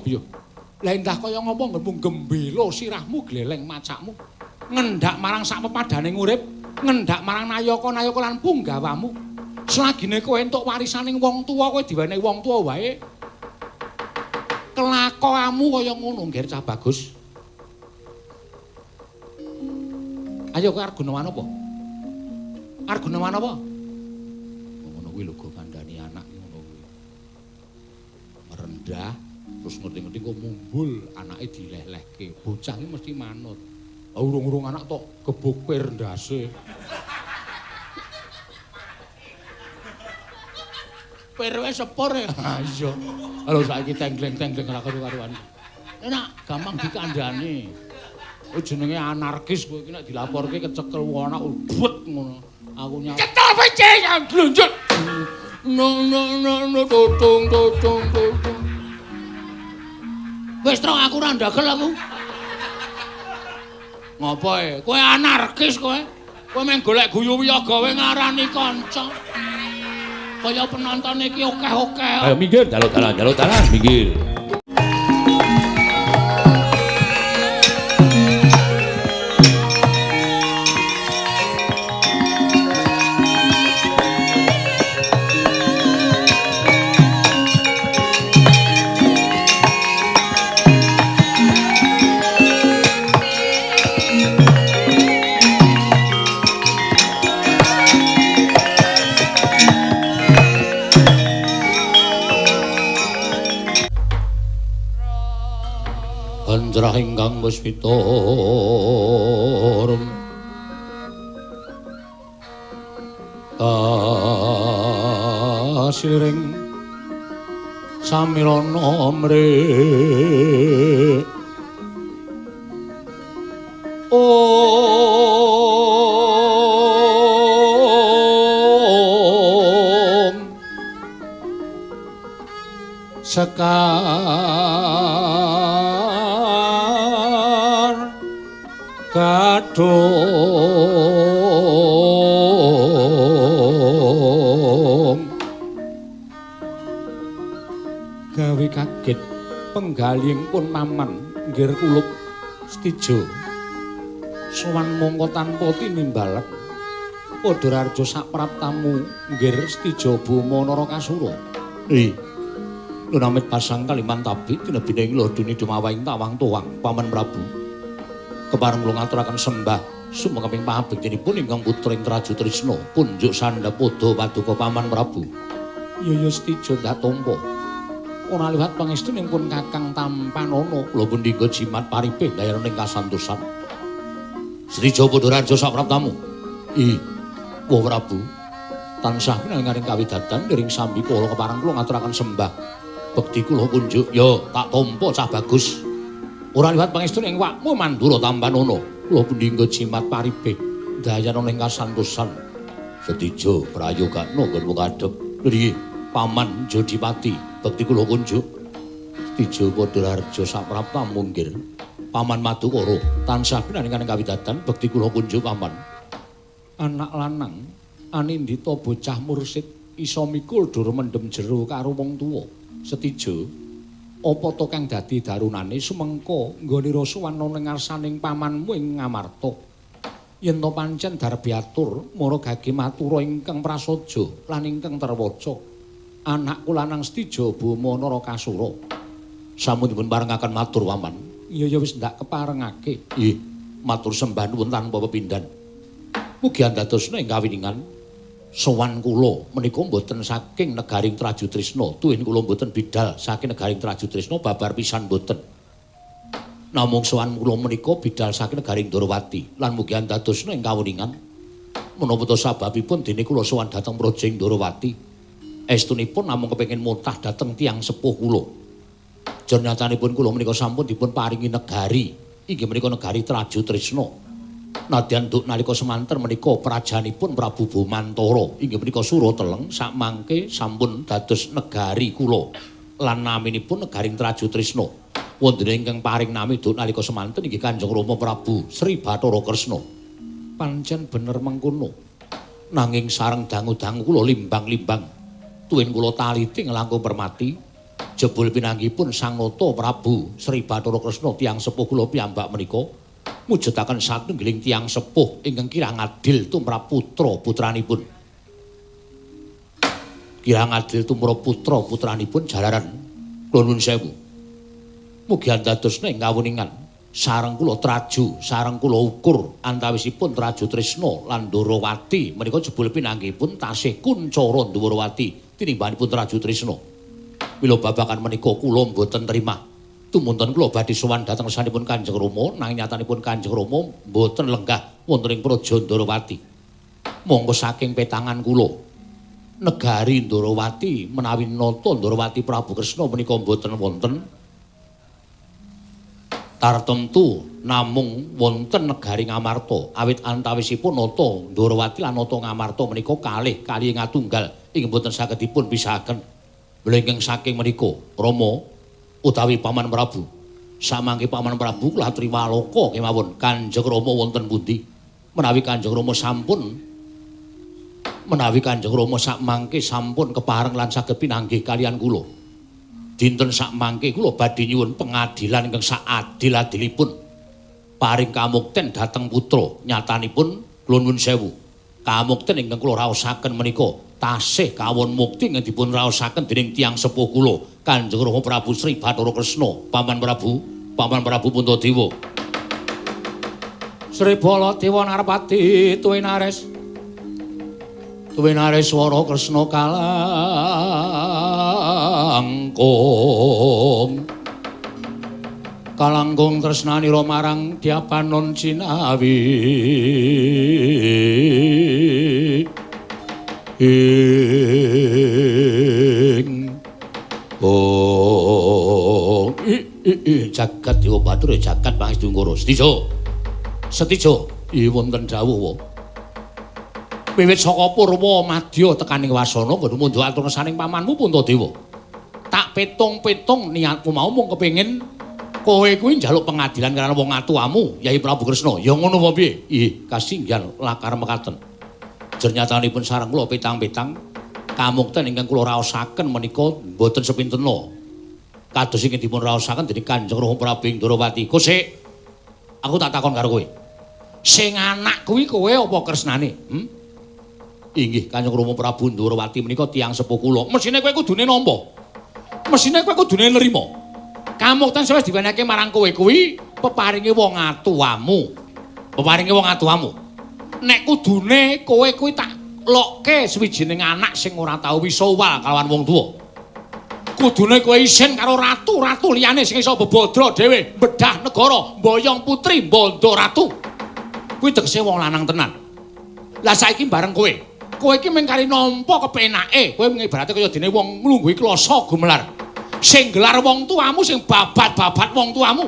Biyo. Lah endah kaya ngapa nggonmu gembela sirahmu gleleng macakmu. Ngendak marang sak pepadane urip, ngendak marang nayaka-nayaka lan punggawamu. Selagine kowe entuk warisaning wong tuwa, kowe diwenehi wong tuwa wae. Kelakuanmu kaya ngono, Ngger Cah Bagus. Ayo kowe arep gunawan apa? Arep gunawan apa? Ngono kuwi lho go kandhani anak ngono kuwi. Merendah terus ngerti-ngerti kok mumbul anake dileh-lehke. Bocah iki mesti manut. Urung-urung anak tok gebuk pir ndase. Pir wis sepur ya. Ha iya. Lho saiki tenggleng-tenggleng ora karu-karuan. Enak, gampang dikandhani. Oh jenenge anarkis kowe iki nek dilaporke kecekel anak ubet ngono. Aku nyap. Cekel piye yang glunjut. No no no no tutung tutung tutung. Wis trok aku ora ndagel aku. Ngopo e? Kowe anarkis kowe. Kowe mung golek guyu wiyaga kowe ngarani kanca. Kaya penonton iki akeh-akeh. Ayo minggir, jaluk dalan, jaluk dalan, minggir. Anjrah ingkang muspita kasiring samirana mrih Om Sekar Gadung gawe kaget penggalih pun maman nggir kulup Setija sowan mongko tanpa tinimbalan padha raja sapraptamu nggir Setija Boma Narakasura. Lunamit pasang Kalimantabi tinebine ing lodune dumawaing tawang tuwang Paman Prabu. Kepareng kula ngaturaken sembah sumangga pangabektinipun ingkang putra ing Traju Trisna kunjuk sandhapada paduka Paman Prabu. Ya ya Setija ndak tampa. Ora liwat pangestunipun Kakang Tampanana kula pundhika jimat paripih dayaran ing kasantosan. Setija padha raja sapraptamu. Wah Prabu, tansah pinangaring kawidatan niring sambi kula kepareng kula ngaturaken sembah bekti kula kunjuk. Ya tak tampa cah bagus. Ora liwat pangestune ing wakmu Mandura Tampanana kula pundhika jimat paripih dayaran ing kasantosan. Setija prayogana nggonmu ngadhep. Nggih Paman Jodipati bekti kula kunjuk. Setija padha raja sapraptamu nggir Paman Madukara tansah pinaringan kawidatan bekti kula kunjuk Paman. Anak lanang anindita bocah mursid iso mikul dur mendem jero karo wong tuwa. Setija apa to kang dadi darunane sumengko nggone rasa wana ning ngarsaning pamanmu ing Ngamarta. Yen to pancen darbiatur mara gage matura ingkang prasaja lan ingkang terwaca. Anakku lanang Setija Boma Narakasura. Sampun dipun parengaken matur Paman. Iya ya wis ndak keparengake. Nggih, matur sembah nuwun tanpa pepindhan. Mugi andadosna ing kawiningan sowan kula menika mboten saking negaring Traju Trisna, tuwin kula mboten bidal saking negaring Traju Trisna babar pisan mboten. Namung sowan kula menika bidal saking negaring Ndorowati lan mugi andadosna ing kawiningan menapa to sababipun dene kula sowan dhateng praja ing Ndorowati. Estunipun namung kepengin mutah dhateng tiyang sepuh kula. Jernyatanipun kula menika sampun dipun paringi negari, inggih menika negari Traju Trisna. Nadyan duk nalika semanten menika prajanipun Prabu Bomantara, inggih menika Surateleng sakmangke sampun dados negari kula lan naminipun negaring Traju Trisna. Wonten ingkang paring nami duk nalika semanten inggih Kanjeng Rama Prabu Sri Bathara Kresna. Pancen bener mengkono. Nanging sareng dangu-dangu kula limbang-limbang tuwin kula taliti nglangkung permati. Jebul pinanggihipun Sang Nata Prabu Sri Bathara Kresna tiyang sepuh kula piyambak menika mujudaken satunggiling tiyang sepuh ingkang kirang adil tumrap putra-putranipun. Kirang adil tumrap putra-putranipun jalaran kula nuwun sewu. Mugi andadosna ing kawuningan sareng kula traju, sareng kula ukur antawisipun Traju Trisna lan Ndorowati menika jebul pinanggihipun tasih kuncara Ndorowati tinimbanipun Traju Trisna. Mila babagan menika kula mboten terima. Tumunten kula badhe sowan dhateng sanipun Kanjeng Rama, nanging nyatanipun Kanjeng Rama mboten lenggah wonten ing Praja Ndorowati. Monggo saking petangan kula negari Ndorowati menawi nata Ndorowati Prabu Kresna menika mboten wonten tartemtu namung wonten negari Ngamarta. Awit antawisipun nata Ndorowati lan nata Ngamarta menika kalih kali ngatunggal ing mboten saged dipun pisahaken. Mlengking saking menika Rama utawi Paman Prabu samangke Paman Prabu kula triwaloka kemawon Kanjeng Rama wonten pundi? Menawi Kanjeng Rama sampun menawi Kanjeng Rama sakmangke sampun kepareng lan saged pinanggih kalian kula. Dinten sakmangke kula badhe nyuwun pengadilan ingkang saadil-adilipun paring kamukten dhateng putra. Nyatanipun kula nuwun sewu, kamukten ingkang kula raosaken menika tasih kawon mukti ingkang dipun raosaken dening tiyang sepuh kula Kanjeng Rama Prabu Sri Bathara Kresna. Paman Prabu, Paman Prabu Puntadewa. Sri Baladewa Narpati tuwinares tuwinares swara Kresna kalangkung kalangkung tresnanira marang Dyapanon Cinawi ing oh i jagat dewa bathara jagat pangestu ngoro. Setijo setijo i wonten dawuh wa wiwit saka purwa madya tekaning wasana nggon mundhu atur saning pamanmu Puntadewa. Tak petung-petung niatmu mau mung kepengin kowe kuwi njaluk pengadilan karo wong atuamu Yai Prabu Kresna. Ya ngono apa piye? Ih kasinggihan lakar mekaten. Jernyatanipun sareng kula petang-petang kamukten ingkang kula raosaken menika mboten sepintena kados ingkang dipun raosaken dening Kanjeng Rama Prabu ing Ndorowati. Kosik aku tak takon karo kowe. Sing anak kuwi kowe apa Kresnane? Hmm? Inggih Kanjeng Rama Prabu Ndorowati menika tiyang sepuh kula. Mesine kowe kudune nampa. Mesine kowe kudune nrima. Kamukten sing wis diwenehke marang kowe kuwi peparinge wong atuamu. Peparinge wong atuamu. Nek kudune kowe kuwi tak lokke suwijining anak sing ora tau wisuwal kalawan wong tuwa. Kudune kowe isin karo ratu-ratu liyane sing iso bebadra dhewe, bedah negara, mboyong putri, mbondo ratu. Kuwi tegese wong lanang tenan. Lah saiki bareng kowe. Kowe iki mung kari nampa kepenake, kowe ibarate kaya dene wong nglungguhi klasa gumelar. Sing gelar wong tuamu, sing babat-babat wong tuamu.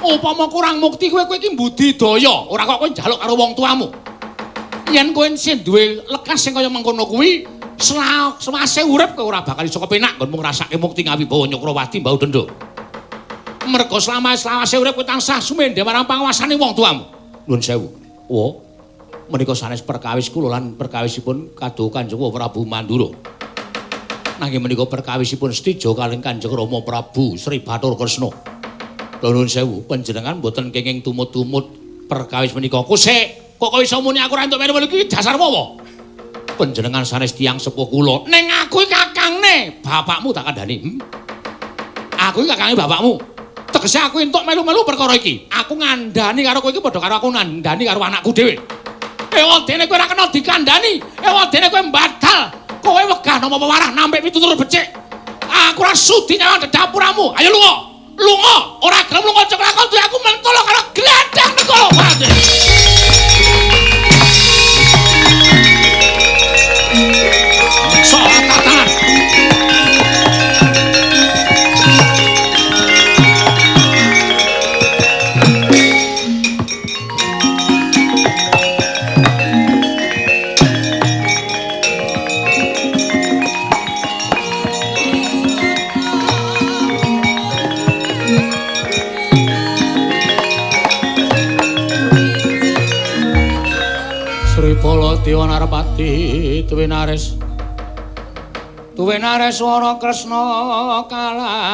Upama kurang mukti kowe, kowe iki mbudidaya, ora kok kowe njaluk karo wong tuamu. Yen kowe sing duwe lekas sing kaya mengkono kuwi, selawase urip kowe ora bakal iso kepenak nggonmu ngrasake mukti ngawibawa Nyakrawati mbau denda. Merga selawase urip kowe tansah sumendhe marang panguwasane wong tuamu. Nuwun sewu. Wa menika sanes perkawis kula lan perkawisipun kaduh Kanjeng Prabu Mandura. Nanging menika perkawisipun setija kalih Kanjeng Rama Prabu Sri Bathara Kresna. Nuwun sewu, panjenengan mboten kenging tumut-tumut perkawis menika. Kusik, kok kowe iso muni aku ora entuk melu-melu iki dasarmu apa? Panjenengan sanes tiyang sepuh kula. Ning aku iki kakangne bapakmu tak kandhani. Hmm? Aku iki kakange bapakmu. Tegese aku entuk melu-melu perkara iki. Aku ngandhani karo kowe iki padha karo aku ngandhani karo anakku dhewe. Ewadene kowe ora kena dikandhani, ewadene kowe mbadal. Kowe wegah nampa pewarah nampik pitutur becik. Aku ora sudi nyawang dedapuramu. Ayo lunga. Lunga, ora gelem lunga aja kelakon duwe aku mentolo karo glandang negara. Sok tatanan. Sri Baladewa Narpati tuwinares Tuwin Areswara Kresna kalangkung.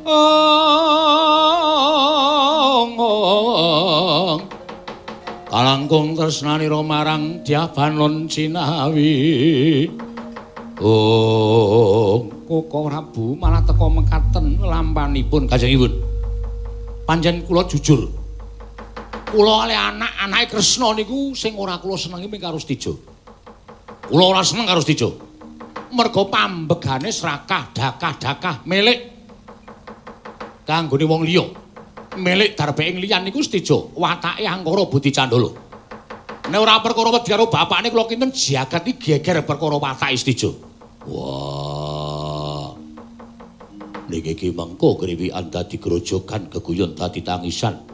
Ong kalangkung tresnanira marang Dyah Banon Cinawi. Oh, Koko Prabu malah teka mekaten lampanipun Kanjengipun. Pancen kula jujur. Kula kalih anak-anake Kresna niku sing ora kula senengi mung karo Setija. Kula ora seneng karo Setija. Merga pambegane srakah dakah-dakah milik kanggone wong liya. Milik darbeking liyan niku Setija, watake angkara budi candala. Nek ora perkara wedi karo bapakne kula kinten jagat iki geger perkara watake Setija. Wah. Niki iki mengko kriwikan dadi grojogan geguyon dadi tangisan.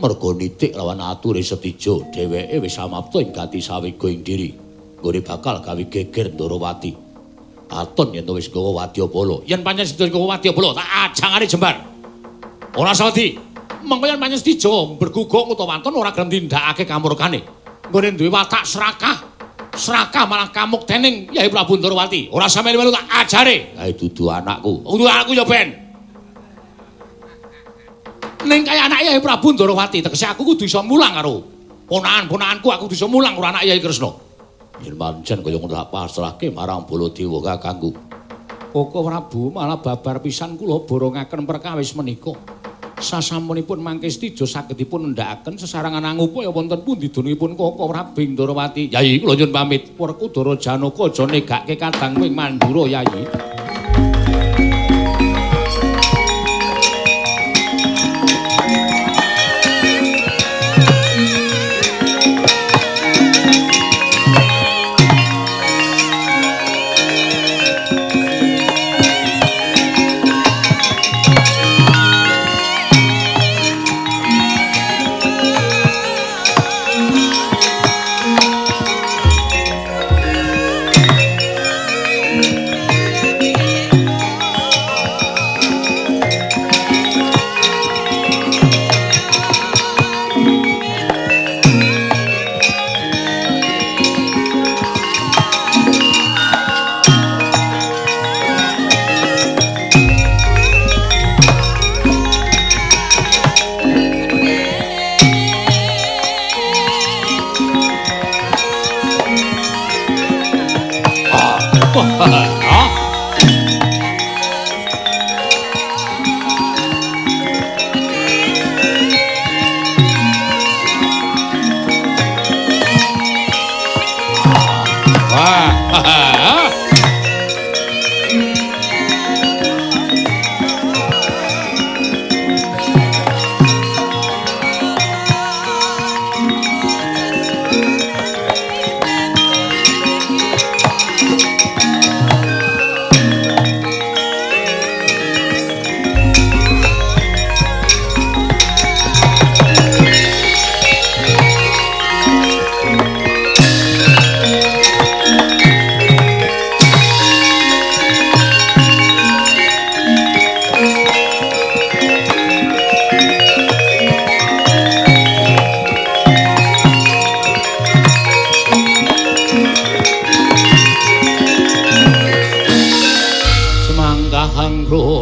Merga nitik lawan ature Setija, dheweke wis samapta ing gati sawega ing diri. Nggone bakal gawe geger Ndorowati. Katon yen wis nggawa wadyabala. Yen pancen Setija nggawa wadyabala, tak ajangane jembar. Ora sawedi. Mengko yen pancen Setija berguguk utawa wanton ora gelem nindakake kamurkane. Nggone duwe watak serakah. Serakah malah kamuktening Yai Prabu Ndorowati. Ora sampe melu tak ajare. Kae dudu anakku. Dudu anakku ya ben. Ning kaya anake Yai Prabu Ndorowati, tegese aku kudu iso mulang karo ponakan-ponakanku, aku kudu iso mulang karo anak Yai Kresna. Yen pancen kaya ngono tak pasrahke marang Baladewa kakangku. Koko Prabu malah babar pisan kula borongaken perkawis menika. Sasampunipun mangke Setija saged dipun nendhakaken sesarengan angupaya wonten pundi dunungipun Koko Prabu Ndorowati. Yai kula nyuwun pamit. Werkudara Janaka aja negake kadang ing Mandura Yai.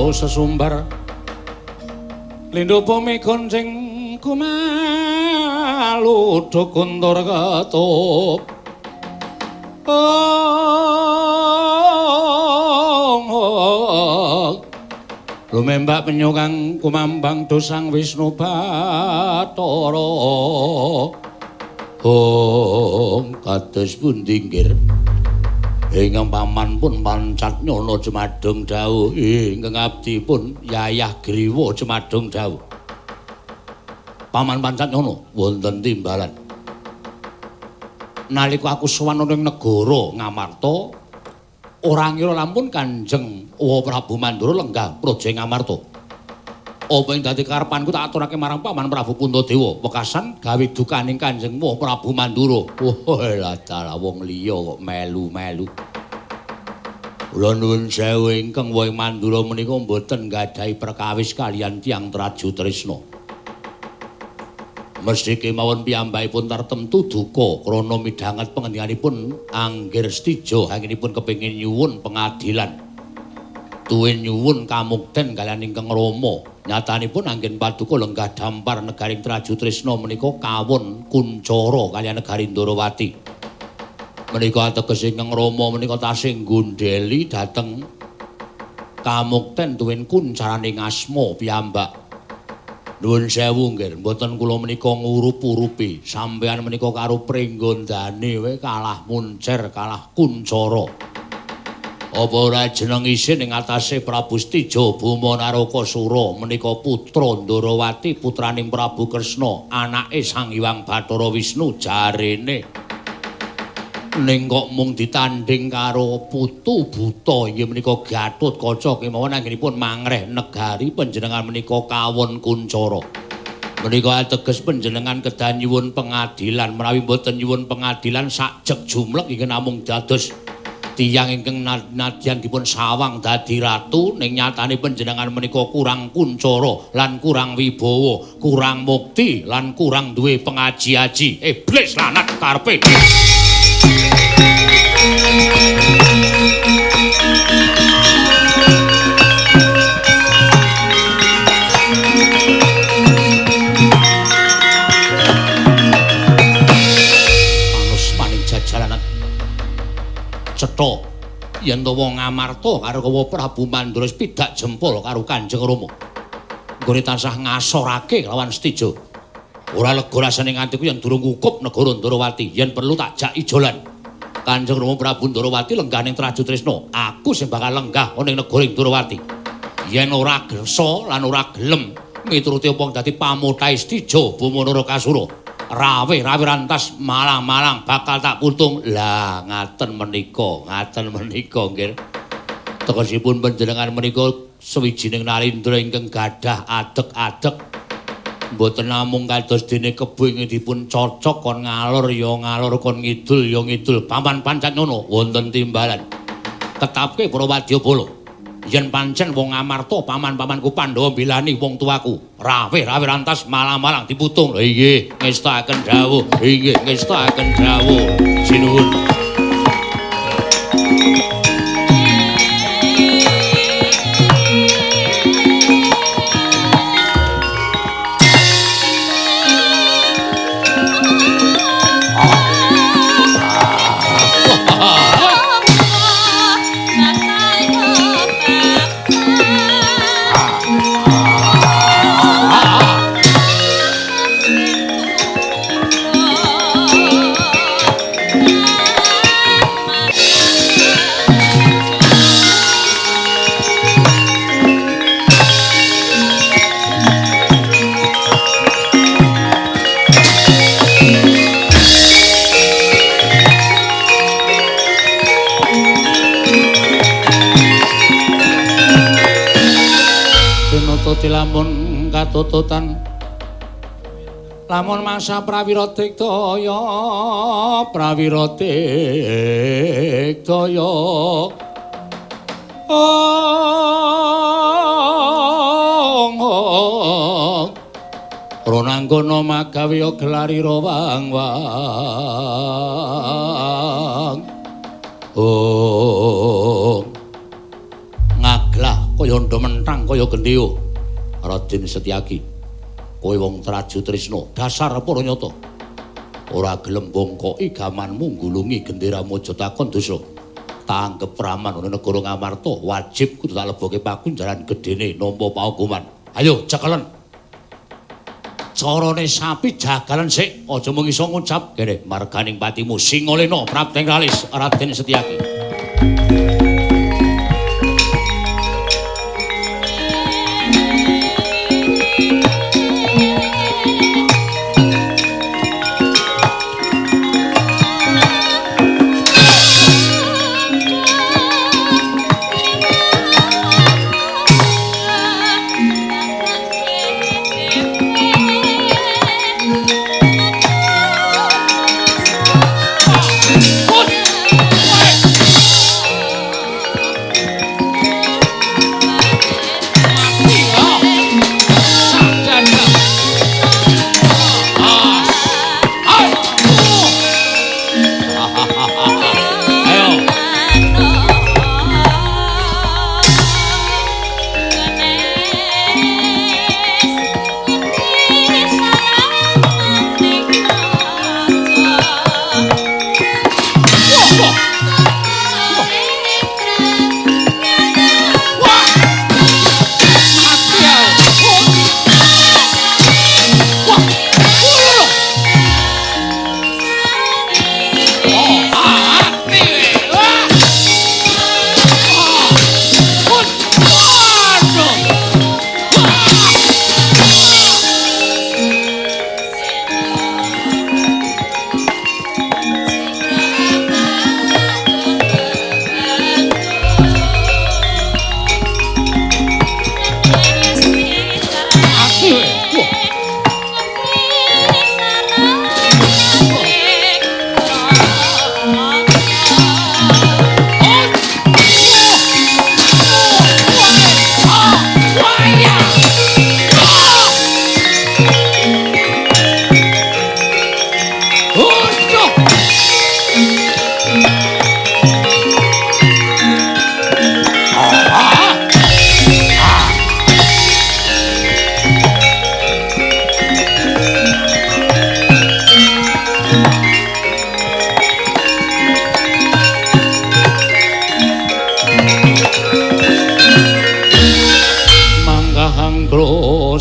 Sesumbar lindho bumi gonceng kumalu do guntur ketup. Oh, lumembak penyu kang kumambang dosang Wisnu Bathara. Oh, kados pundi nggir? Ingkang paman pun pancat nyono jemadung dawuh, ingkang abdi pun yayah griwa jemadung dawuh. Paman pancat nyono wonten timbalan. Nalika aku sowan ana ing negara Ngamarta, ora ngira lampun Kanjeng Wa Prabu Mandura lenggah praja Ngamarta. Apa ing dadi karepanku tak aturake marang Paman Prabu Puntadewa, wekasan gawe dukaning Kanjeng Wa Prabu Mandura. Wah, lah dalah wong liya kok melu-melu. Kula nuwun sewu ingkang Wa Mandura menika mboten nggadahi perkawis kaliyan tiyang Traju Tresna. Mesthi kemawon piyambakipun tartemtu duka krana midhanget pangendikaipun Anggir Setija anggenipun kepengin nyuwun pengadilan. Tuwin nyuwun kamukten kaliyan ingkang Rama. Nyatanipun anggen paduka lenggah dampar negaring Traju Tresna menika kawon kuncara kaliyan negari Ndorowati. Menika ateges ingkang Rama menika tasih nggondheli dhateng kamukten tuwin kuncaraning asma piyambak. Nuwun sewu nggih, mboten kula menika ngurup-urupi. Sampeyan menika karo pringgondane wae kalah muncer, kalah kuncara. Apa ora jeneng isin ing atase Prabu Setija Boma Narakasura menika putra Ndorowati putraning Prabu Kresna, anake Sang Hyang Bathara Wisnu jarene. Ning kok mung ditanding karo putu buta inggih menika Gatotkaca kemawon anggenipun mangreh negari panjenengan menika kawon kuncara. Menika ateges panjenengan kedah nyuwun pengadilan, menawi mboten nyuwun pengadilan sakjeg jumlek inggih namung dados tiyang ingkang nadyan dipun sawang dadi ratu ning nyatane panjenengan menika kurang kuncara lan kurang wibawa, kurang mukti lan kurang duwe pengaji-aji. Iblis lanat karepe. Panus maning jajalanan cetha yen to wong Ngamarta karo Kawa Prabu Mandura pidak jempol karo Kanjeng Rama. Nggone tansah ngasorake lawan Setija. Ora lega rasane atiku yen durung kukup negara Ndorowati, yen perlu tak jak ijolan. Kanjeng Rama Prabu Ndorowati lenggah ning Traju Tresna, aku sing bakal lenggah ana ning negara Ndorowati. Yen ora gersa lan ora gelem mituruti apa dadi pamothahe Setija Boma Narakasura, rawe-rawe rantas malang-malang bakal tak putung. Lah ngaten menika, ngaten menika nggih. Tegesipun panjenengan menika sawijining narendra ingkang gadah adeg-adeg. Mboten namung kados dene kebo ing dipun cocok kon ngalor ya ngalor kon ngidul ya ngidul. Paman pancen ngono wonten timbalan. Ketapke para wadyabala. Yen pancen wong Ngamarta paman-pamanku Pandhawa mbelani wong tuaku. Rawe-rawe rantas malang-malang diputung. Lha inggih ngestakaken dawuh. Inggih ngestakaken dawuh. Sinuwun. Lamun katututan lamun masa prawira diktaya prawira diktaya ong ronanggana magawe gelarira wang wang ong ngaglah kaya ndha mentang kaya gendhewa. Raden Setyaki, kowe wong Traju Tresna, dasar para nyata. Ora gelem bongkoki gamanmu nggulungi gendera Majatakon dosa. Tanggep praman ana negara Ngamarta, wajib kudu tak leboke pakunjaran gedene nampa paukuman. Ayo cekelen. Carane sapi jagalan sik, aja mung iso ngucap kene marganing patimu Singolena prapteng kalis Raden Setyaki.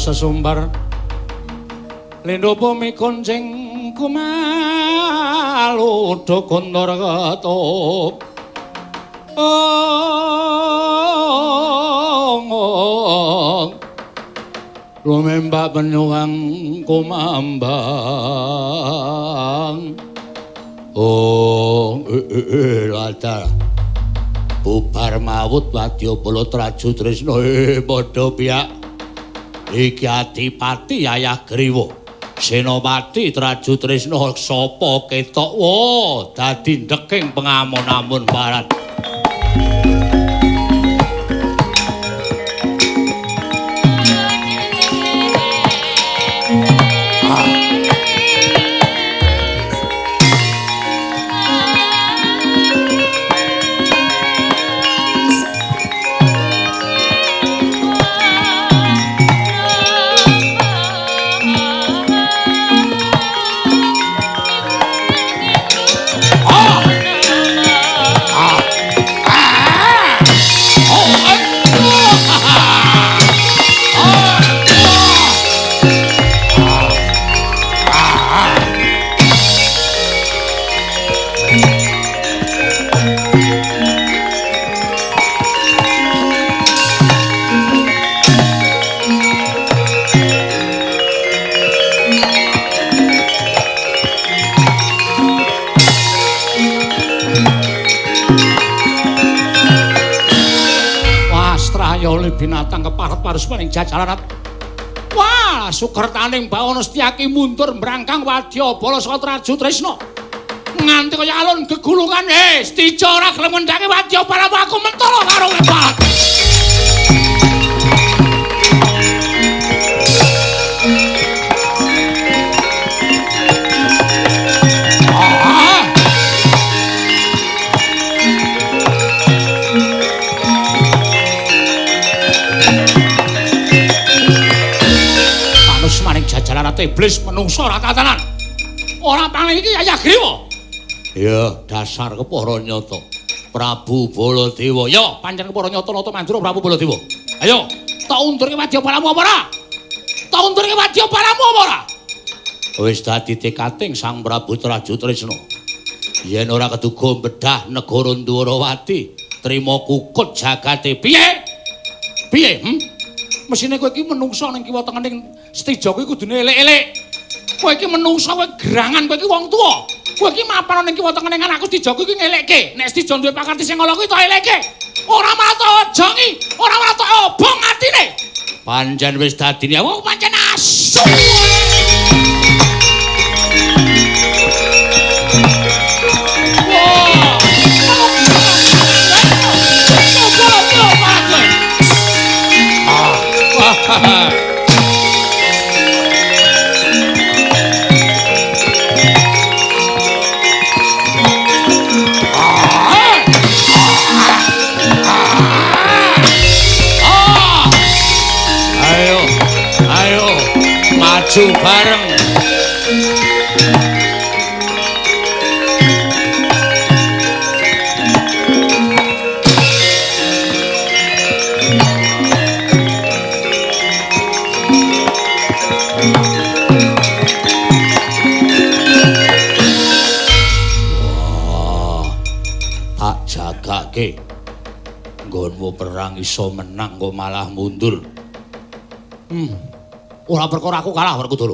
Sesumbar lendo bumi kuncing kumalu do kontor ketup ong lumembak penyuwang kumambang oh ladar bubar mawut wadya bala Traju Tresna padha piyak iki adipati Yayah Griwa Senopati Traju Tresna sapa ketok wo dadi ndeking pengamon-amon barat. Binatang keparep parusmaning jajaran. Wah, sukertaning bawana Setyaki mundur mbrangkang wadya bala saka Traju Tresna. Nganti kaya alun gegulungan, Setija ora gelem ngendhake wadya balamu aku mentala karo kowe. Iblis menungso ora tatanan. Ora paling iki Yayah Griwa. Ya, dasar kepara nyata. Prabu Baladewa. Ya, pancen kepara nyata nata mandura Prabu Baladewa. Ayo, tak undurke wadya balamu apa ora? Tak undurke wadya balamu apa ora? Wis dadi tekating Sang Prabu Traju Tresna. Yen ora keduga bedah negara Ndwarawati, trima kukut jagate. Piye? Piye? Mesine kowe iki menungso ning kiwa tengening Setija kuwi kudune elek-elek. Kowe iki menungso, kowe gerangan, kowe iki wong tuwa. Kowe iki mapan ning kiwa tengening anakku Setija kuwi ngelekke. Nek Setija duwe pakarti sing ala kuwi tok elekke. Ora malah tok ojongi, ora malah tok obong atine. Pancen wis dadine wong pancen asu. Ayo, ayo, maju bareng. Jagake nggonmu perang iso menang kok malah mundur. Ora perkara aku kalah Werkudara.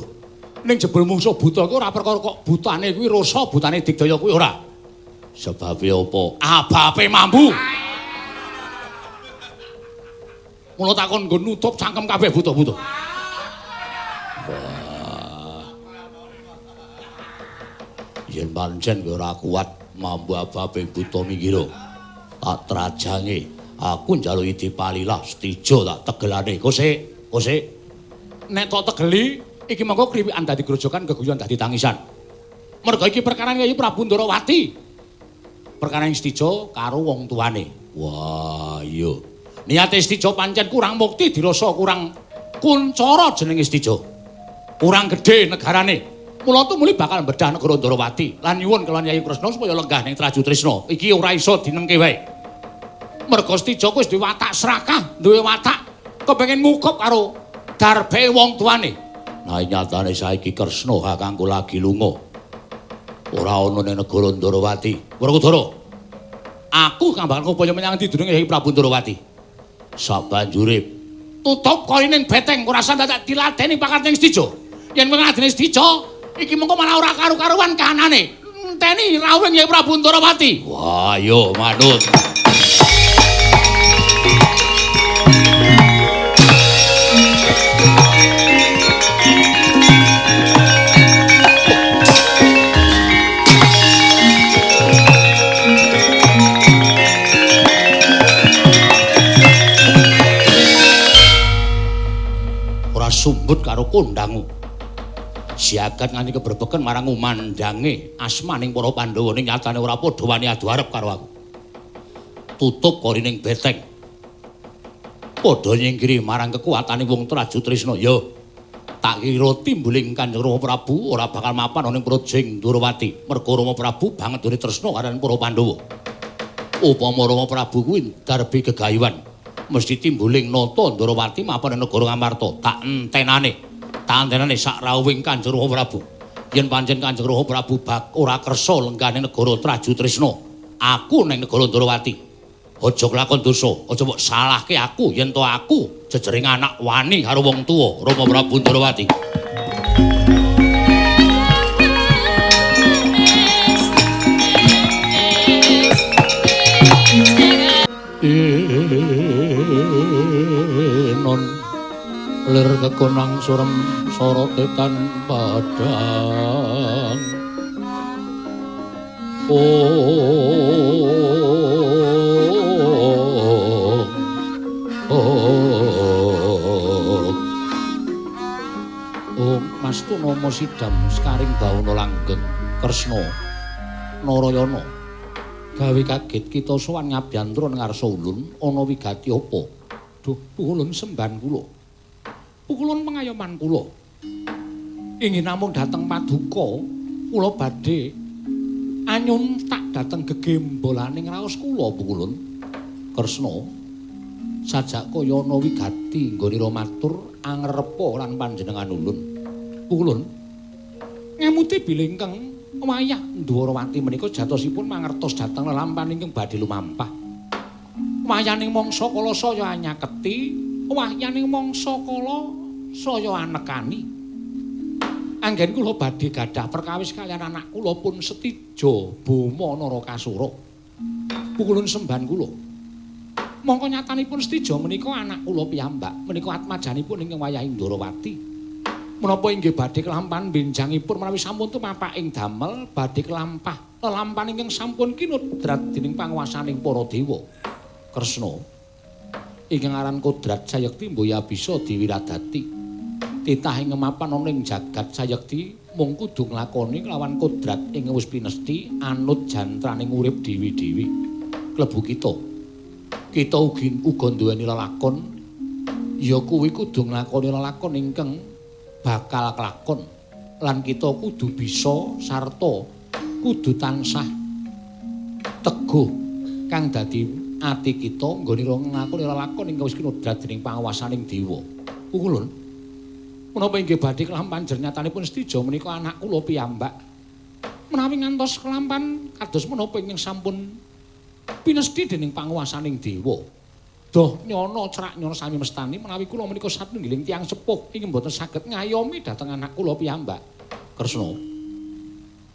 Ning jebul mungsuh buta kuwi ora perkara kok butane kuwi rasa, butane digdaya kuwi ora. Sebabe apa? Abape mambu. Mula takon nggon nutup cangkem kabeh buta-buta. Wah. Yen pancen ora kuat mambu abape buta minggiro. Tak trajange aku njaluki dipalilah Setija tak tegelane. Kosek, kosek. Nek tok tegeli iki mengko kriwikan dadi grojokan geguyon dadi tangisan. Mergo iki perkarane Yayi Prabu Ndorowati. Perkarane Setija karo wong tuane. Wah, iya. Niate Setija pancen kurang mukti dirasa kurang kuncara jenenge Setija. Kurang gedhe negarane. Mula tumuli bakal bedah negara Ndorowati lan nyuwun kelawan Yayi Kresna supaya lenggah ning Traju Tresna. Iki ora iso dinengke wae. Mergo Setija kuwi wis duwe watak serakah, duwe watak kepengin ngukup karo Darbe wong tuane. Nah nyatane saiki Kresna kakangku lagi lunga. Ora ana ning negara Ndarawati. Werkudara. Aku kang bakal ngupaya menyang ndi durunge Hyang Prabu Ndarawati. Sabanjure tutup korining beteng ora usah dadak diladeni pangkat ning Setija. Yen kowe ngladeni Setija, iki mengko malah ora karu-karuan kahanane. Enteni rawuh Hyang Prabu Ndarawati. Wah, yo manut. Ora sumbut karo kondangmu. Siagat nganti kebrebeken marang umandange asmaning para Pandhawa ning nyatane ora padha wani adu arep karo aku. Tutup korining beteng. Padha nyingkiri marang kekuatane wong Traju Trisna. Ya, tak kira timbuling Kanjeng Rama Prabu ora bakal mapan ana ing Projeng Ndorowati. Merga Rama Prabu banget duwe tresna karo para Pandhawa. Upama Rama Prabu kuwi darbi gegayuhan, mesti timbuling nata Ndorowati mapan ing negara Ngamarta. Tak entenane. Tantenane sak rawuhing Kanjeng Rama Prabu. Yen pancen Kanjeng Rama Prabu bak ora kersa lenggane negara Traju Trisna, aku ning negara Ndorowati. Aja kelakon dosa, aja mbok salahke aku yen to aku jejering anak wani karo wong tuwa Rama Prabu Ndorowati. Enon lir kekonang surem sorote tan padang. Oh, Mas Tunama sidam sekaring bawana langgeng Kresna Narayana gawe kaget kita sowan ngabyantra ngarsa ulun ana wigati apa? Duh, pukulun semban kula. Pukulun pengayoman kula. Inggih namung dhateng paduka kula badhe anyuntak dhateng gegembolaning raos kula pukulun. Kresna sajak kaya ana wigati nggonira matur angrepa lan panjenengan ulun. Pukulun ngemuti bilih ingkang wayah Ndwarawati menika jatosipun mangertos dhateng lelampahan ingkang badhe lumampah. Wayaning mangsa kala saya anyaketi, wahyaning mangsa kala saya anekani. Anggen kula badhe gadah perkawis kaliyan anak kula pun Setija Boma Narakasura. Pukulun semban kula. Mongko nyatanipun Setija menika anak kula piyambak, menika atmajanipun ingkang wayah Ndorowati. Menapa inggih badhe kelampahan benjangipun menawi sampun tumapak ing damel badhe kelampah lelampahan ingkang sampun kinodrat dening panguwasaning para dewa. Kresna ingkang aran kodrat sayekti mboya bisa diwiradati. Titah ing mapan ana ing jagat sayekti mung kudu nglakoni kelawan kodrat ing wis pinesti anut jantraning urip dewi-dewi. Klebu kita. Kita ugi uga duweni lelakon ya kuwi kudu nglakoni lelakon ingkang bakal kelakon lan kita kudu bisa sarta kudu tansah teguh kang dadi ati kita nggone nglakoni lelakon ingkang wis kinodrat dening panguwasaning dewa. Pukulun menapa inggih badhe kelampahan jernyatanipun Setija menika anak kula piyambak. Menawi ngantos kelampahan kados menapa ingkang sampun pinesti dening panguwasaning dewa. Doh nyono cerak nyono sami mestani menawi kula menika satunggiling tiyang sepuh ingkang boten saged ngayomi dhateng anak kula piyambak. Kresna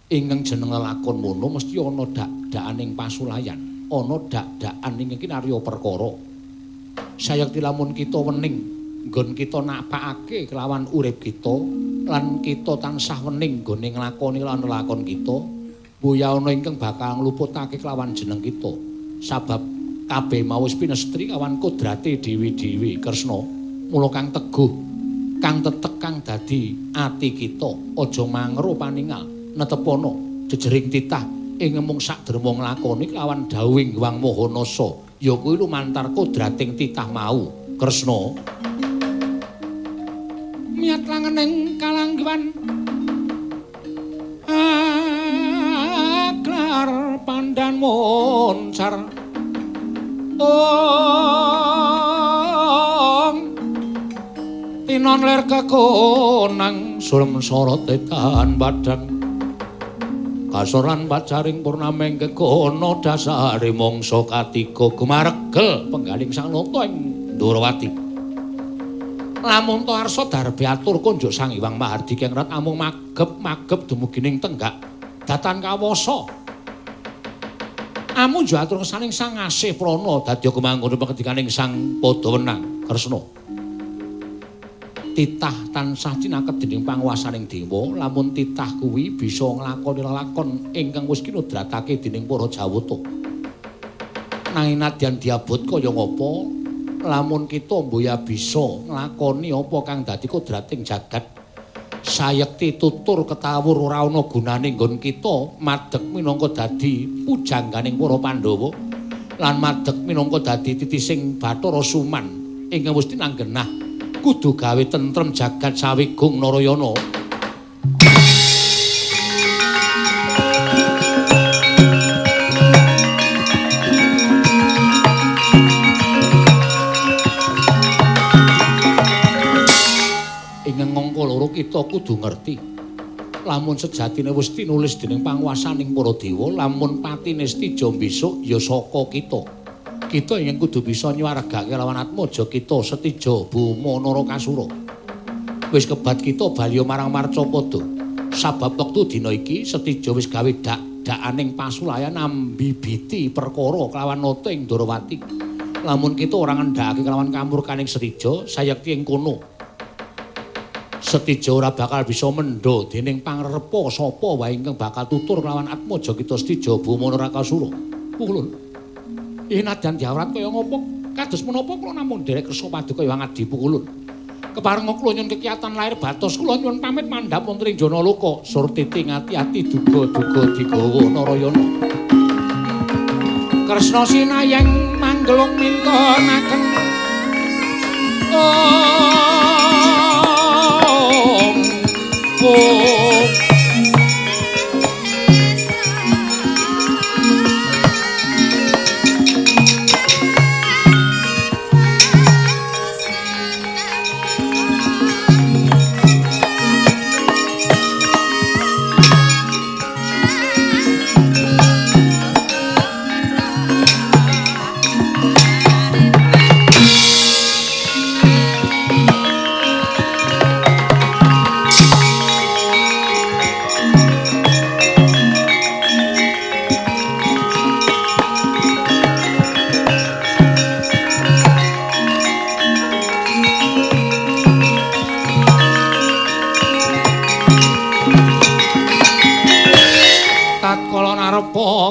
ingkang jeneng lelakon mono mesti ana dak-dakaning pasulayan, ana dak-dakan ingkang kinarya perkara. Sayekti lamun kita wening nggon kita napakake kelawan urip kita lan kita tansah wening nggone nglakoni lan lelakon kita, mboya ana ingkang bakal ngluputake kelawan jeneng kita. Sabab kabeh mau wis pinestri kawan kodrate dewi-dewi. Kresna mula kang teguh, kang tetek, kang dadi ati kita aja mangro paningal netepono jejering titah ing mung sakderma nglakoni kelawan dawuhing Hyang Maha Nasa ya kuwi lumantar kodrating titah mau. Kresna miyat langening kalangguan aklar pandan moncar ong Tinon lir kekonang surem sorote tahan padang. Kasor lan pacaring purnameng kekono dasare mangsa katiga gumaregel penggaling Sang Nata ing Ndorowati. Lamun ta arsa darbe atur konjuk Sang Hyang Mahardika ing rat amung magep-magep dumugi ning tenggak datan kawasa. Amun njo atur kesaning Sang Asih Prana dadya kemangkono pangandikaning Sang Padawenang Kresna. Titah tansah cinaket dening panguwasaning dewa, lamun titah kuwi bisa nglakoni lelakon ingkang wis kinodratake dening para Jawata. Nanging nadyan diabot kaya ngapa, lamun kita mboya bisa nglakoni apa kang dadi kodrating jagat, sayekti tutur ketawur ora ana gunane nggon kita madeg minangka dadi pujangganing para Pandhawa lan madeg minangka dadi titising Bathara Suman ingkang wis tinanggenah kudu gawe tentrem jagat sawigung Narayana. Ing angka loro kita kudu ngerti lamun sejatine wis tinulis dening panguwasaning para dewa, lamun patine Setija besok ya saka kita. Kita ingin kudu bisa nyuwargake lawan atmaja kita Setija Boma Narakasura. Wis kebat kita bali marang Marcapada. Sabab wektu dina iki Setija wis gawe dak-dakaning pasulayan ambibiti perkara kelawan nata ing Ndorowati. Lamun kita ora ngendhakake kelawan kamurkaning Setija, sayekti ing kono Setija ora bakal bisa mendha dening pangrepa sapa wae ingkang bakal tutur kelawan atmaja kita Setija Boma Narakasura. Pukulun. Nadyan diawrat kaya ngopo kados menapa kula namung nderek kersa paduka Hyang Adi Pukulun. Keparenga kula nyuwun kekiyatan lahir batos kula nyuwun pamit mandhap wonten ing Janaloka. Surtiti ngati-ati duga-duga digawa Narayana. Kresna sinayeng manggelung mintonaken. Om Om.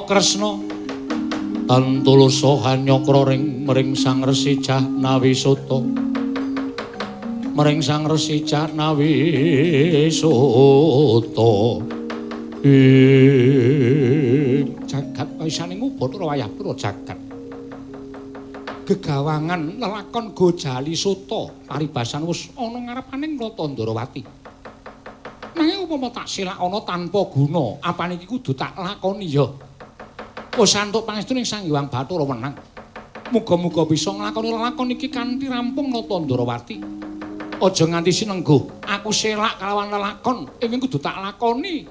Kresna tantulusa hanyakra ring mring Sang Resi Jahnawi Suta, mring Sang Resi Jahnawi Suta. Ing jagat pisaning Ubathara wayah pura jagat gegawangan lelakon Gojali Suta paribasan wis ana ngarepaning Nata Ndorowati. Nanging upama tak selak ana tanpa guna, apane iki kudu tak lakoni ya. Wis antuk pangestu ning Sang Hyang Bathara Wenang. Muga-muga bisa nglakoni lelakon iki kanthi rampung Nata Ndorowati. Aja nganti sinengguh, aku selak kalawan lelakon ingkang kudu tak lakoni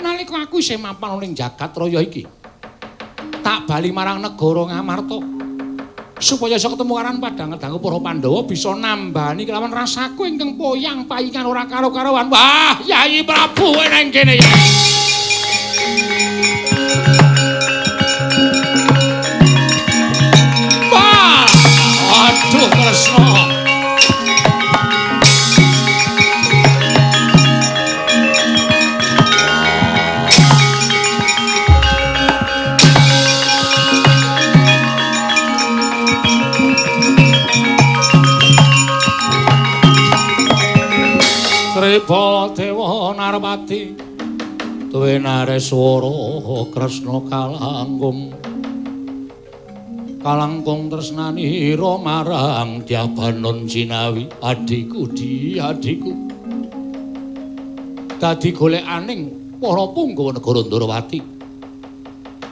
nalika aku isih mapan ning jagat raya iki. Tak bali marang negara Ngamarta supaya iso ketemu karo padang dangu para Pandhawa bisa nambani kelawan rasaku ingkang poyang paingan ora karo-karowan. Wah, Yayi Prabu nang kene ya. Wah, aduh Kresna. Sri Baladewa Narpati tuwe nareswara Kresna kalangkung kalangkung tresnanira marang Dyabanon Jinawi adhiku di adhiku dadi golekaning para punggawa negara Ndorowati.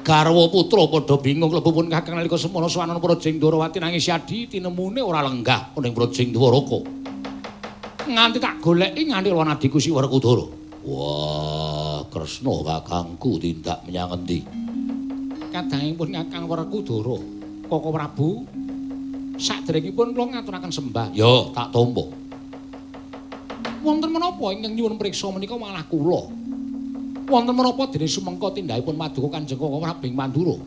Garwa putra padha bingung klebu pun kakang nalika semana swanana Prajing Ndorowati nangis adi tinemune ora lenggah ning Prajing Dwaraka. Nganti tak goleki nganti lawan adhiku si Werkudara. Wah, Kresna kakangku tindak menyang endi? Kadangipun Kakang Werkudara, Koko Prabu, saderengipun kula ngaturaken sembah. Ya, tak tampa. Wonten menapa ingkang nyuwun priksa menika malah kula. Wonten menapa dene sumengka tindakipun paduka Kanjeng Koko Prabu ing Mandura?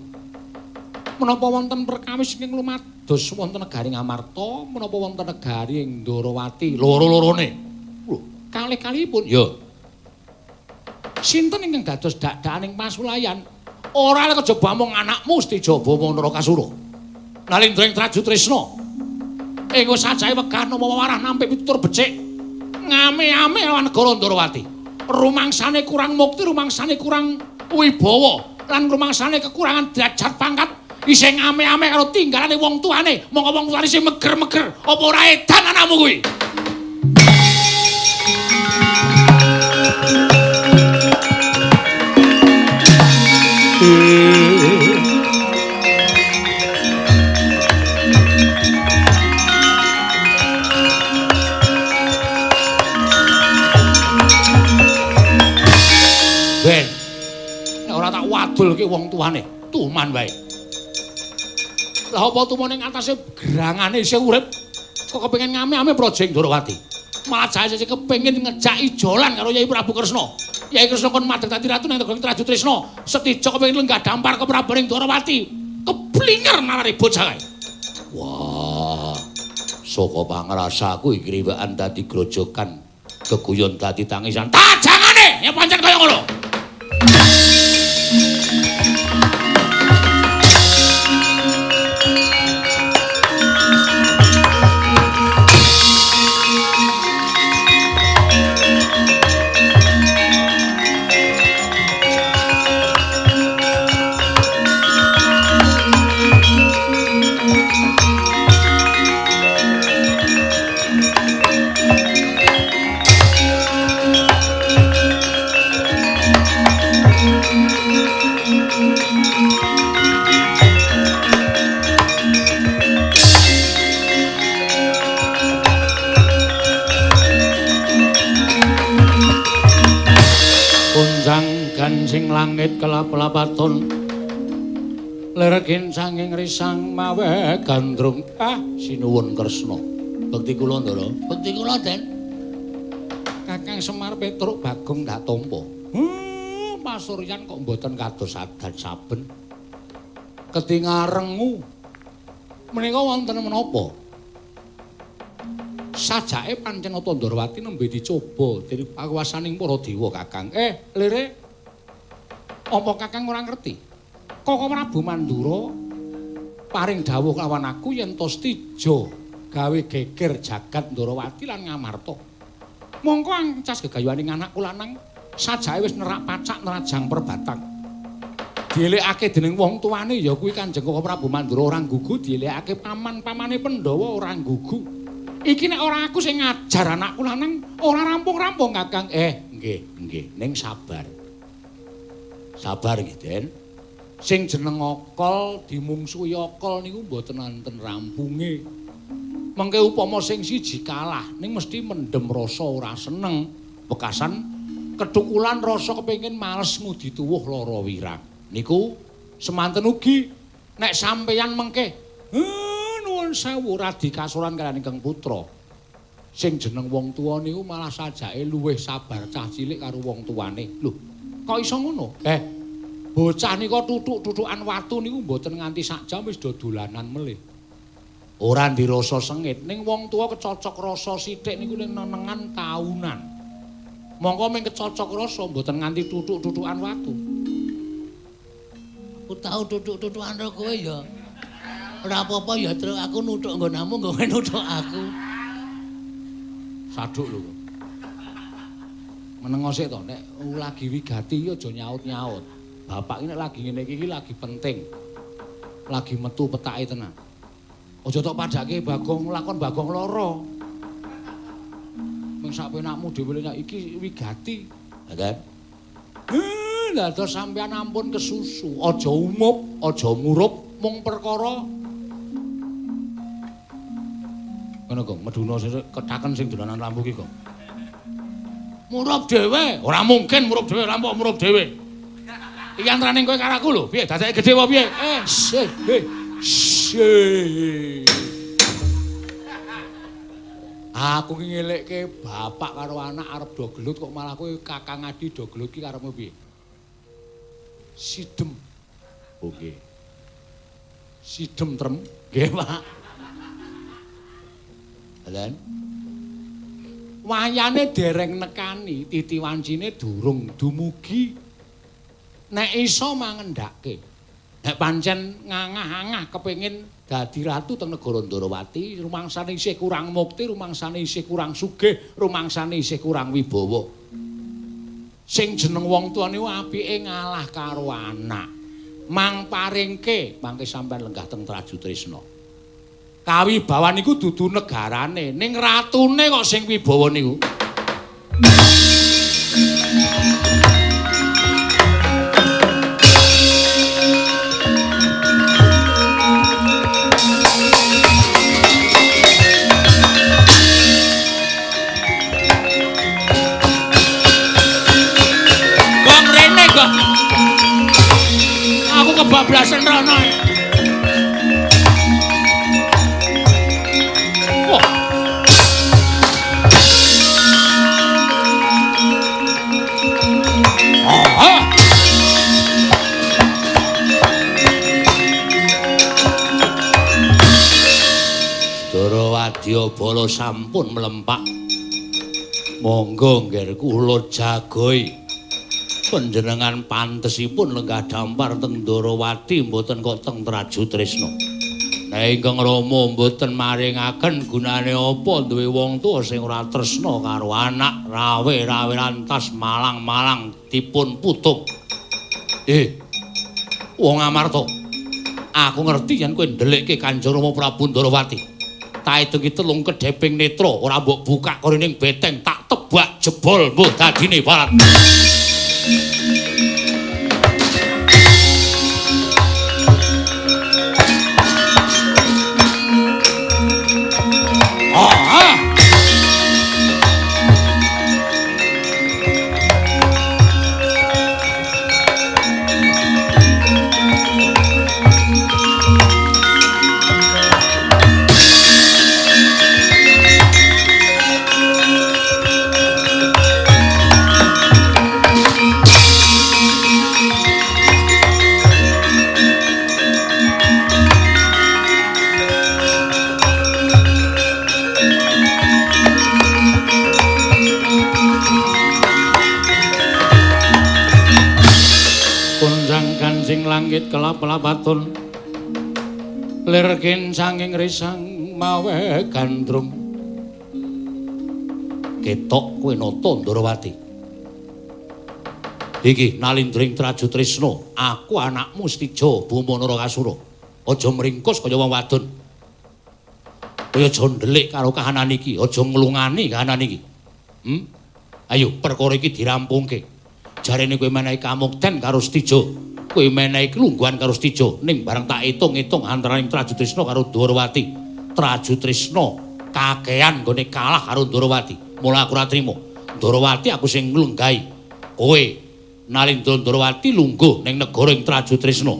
Menapa wonten perkawis ingkang lumados wonten negari Ngamarta, menapa wonten negari ing Ndorowati? Loro-lorone. Lho, kalih-kalihipun ya. Sinten ingkang dados dak-dakaning pasulayan? Ora lek kejaba mung anakmu Setija Bawa Narakasura. Nalindra ing Traju Tresna. Ing sajahe wegah nama warah nampi pitutur becik. Ngame-ame lawan negara Ndorowati. Rumangsane kurang mukti, rumangsane kurang wibawa, lan rumangsane kekurangan derajat pangkat. Isih ngame-ame karo tinggalane wong tuane. Mongko wong tuane sing meger-meger, apa ora edan anakmu kuwi? Ben, nek ora tak wadulke wong tuane, tuman wae. Lah apa tumone ing atase gerangane isih urip kok kepengin ngame-ame praja ing Ndorowati. Malah jae sing kepengin ngejak ijolan karo Yai Prabu Kresna. Yai Kresna kon madheg dadi ratu nang negara Traju Tresna. Setija kepengin lenggah dampar ke Prabu ing Ndorowati. Keblinger nalare bocah kae. Wah, saka pangrasaku iki riwekan dadi grojokan, geguyon dadi tangisan. Tajangane ya pancen kaya ngono. Kancing langit kelap-lapaton lerkin sanging risang mawe gandrung. Ah, sinuwun Kresna. Bekti kula Ndara. Bekti kula, Den. Kakang Semar Petruk Bagong ndak tampa. Pasuryan kok mboten kados adan saben. Ketingarengu menika wonten menapa? Sajake pancen Nata Ndorowati nembe dicoba dening pakuwasaning para dewa, Kakang. Lire, apa Kakang ora ngerti? Koko Prabu Mandura paring dawuh lawan aku yen to Setija gawe geger jagat Ndorowati lan Ngamarta. Mongko ancas gegayuhaning anakku lanang sajake wis nerak pacak nerajang perbatang. Dielekake dening wong tuane ya kuwi Kanjeng Koko Prabu Mandura ora gugu, dielekake paman-pamane Pandhawa ora gugu. Iki nek ora aku sing ngajar anakku lanang ora rampung-rampung, Kakang. Nggih, nggih, ning sabar. Sabar nggih, Den. Sing jeneng akal dimungsuhi akal niku mboten wonten rampunge. Mengke upama sing siji kalah ning mesti mendem rasa ora seneng, bekasan ketukulan rasa kepengin males ngudi tuwuh lara wirang. Niku semanten ugi nek sampeyan mengke nuwun sewu radi kasuran kaliyan ingkang putra. Sing jeneng wong tuwa niku malah sajake luwih sabar cah cilik karo wong tuane. Lho, kok iso ngono? Bocah nika tutuk-tutukan watu niku mboten nganti sak jam wis do dolanan melih. Ora ndirasa sengit, ning wong tuwa kecocok rasa sithik niku nenengan taunan. Mongko ming kecocok rasa mboten nganti tutuk-tutukan watu. Aku tau tutuk-tutukan karo kowe ya. Ora apa-apa ya, Truk, aku nuthuk nggonamu, kowe nuthuk aku. Saduk lho. Menengo sik to, nek lagi wigati aja nyaut-nyaut. Bapak iki nek lagi ngene iki lagi penting. Lagi metu petake tenan. Aja tok padhake Bagong lakon Bagong lara. Ming sak penakmu dhewe nek iki wigati. Ha kan? Lah terus sampean ampun kesusu, aja umup, aja murup mung perkara Ngono, Gong, meduna sesuk ketaken sing dolanan lampu ki, Gong. Murup dhewe, ora mungkin murup dhewe, lampu murup dhewe. Iki antarane kowe karo aku lho, piye dadake gedhe apa piye? Aku ki ngelekke bapak karo anak arep do gelut kok malah kowe kakang adi do gelut ki karepmu piye? Sidem. Oke. Sidem trem. Nggih, Pak. Lan wayane dereng nekani, titi wancine durung dumugi. Nek iso mangendhake. Nek pancen ngangah-angah kepengin dadi ratu teng negara Ndorowati, rumangsane isih kurang mukti, rumangsane isih kurang sugih, rumangsane isih kurang wibawa. Sing jeneng wong tuwa niku apike ngalah karo anak. Mang paringke mangke sampean lenggah teng Trajutrisna. Kawibawan niku dudu negarane, ning ratune kok sing wibawa niku. Gong rene kok. Aku kebablasan rono. Wadyabala sampun mlempak. Monggo ngger kula jagoi. Panjenengan pantesipun lenggah dampar teng Ndorowati mboten kok teng Trajutrisna. Nek ingkang Rama mboten maringaken gunane apa duwe wong tuwa sing ora tresna karo anak, rawe-rawe lantas malang-malang dipun putung. Wong Amarta, aku ngerti yen kowe ndelikke Kanjeng Rama Prabu Ndorowati. Tak hitung telung kedheping netra ora mbok buka korining beteng tak tebak jebol mbuh dadine barat. Langit kelap-lapatun lir kincanging risang mawe gandrung. Ketok kowe nata Ndorowati. Iki nalindring Trajutrisna, aku anakmu Setija Boma Narakasura. Aja mringkus kaya wong wadon. Kowe aja ndelik karo kahanan iki, aja nglungani kahanan iki. Ayo perkara iki dirampungke. Jarene kowe menehi kamukten karo Setija. Kowe menehi klungguhan karo Setija, ning bareng tak itung-itung antaraning Trajutrisna karo Ndorowati. Trajutrisna kakean nggone kalah karo Ndorowati. Mula aku ora trima. Ndorowati aku sing nglunggahi. Kowe Nalindra Ndorowati lungguh ning negara ing Trajutrisna.